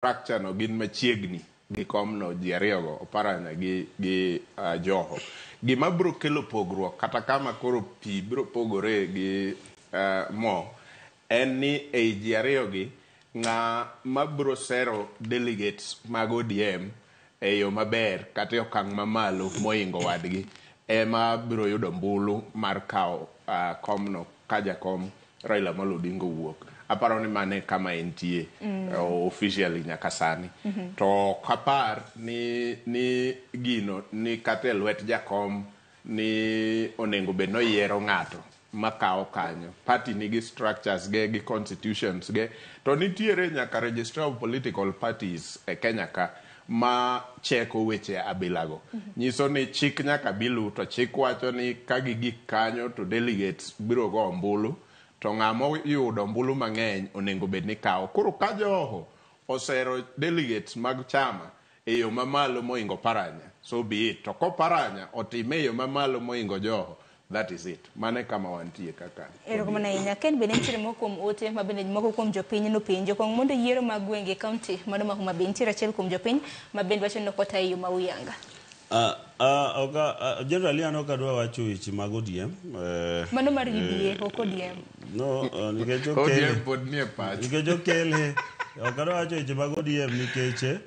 Structure no gin machiegni gi komno ji ariyogo, Oparanya gi Joho. Gima biro kelo pogruok kata kama koro pi biro pogore gi mo en ni ei ji ariyogi ng'a mabiro sero delegates mag ODM e yo maber kata e okang' mamalo mohingo wadgi ema biro yudo ombulu mar kawo komno ka jakom Raila Amolo Odinga owuok. Aparo ni mano e kama entie officially nyaka sani. To ok apar ni gino ni kata e lwet jakom ni onego bed ni oyiero ng'ato makawo kanyo. Party nigi structures ge gi constitutions ge to nitiere nyaka registrar of political parties e Kenya ka ma cheko weche abilago. Nyiso ni chik nyaka bilu to chik wacho ni ka gigik kanyo to delegates biro go ombulu to ng'ama oyudo ombulu mang'eny onego bed ni kawo. Koro ka Joho osero delegates mag chama e yo mamalo mohingo Paranya, so be it. To koparanya otime e yo mamalo mohingo Joho, that is it. Mano e kama wantie kaka. Erokamano ahinya. Ken bende nitiere moko kuom ote ma bende moko kuom jopiny nopenjo kong mondo yiero mag gwenge e kaunti mano ma Homa Bay. Nitiere achiel kuom jopiny ma bende wacho ni ok otayo e yo ma uyanga. Oka, generally an ok adwa wacho weche mag ODM. Mano mar UDA, ok ODM. No, nikech okele. ODM pod nie pach. Nikech okele. Ok adwa wacho weche mag ODM nikech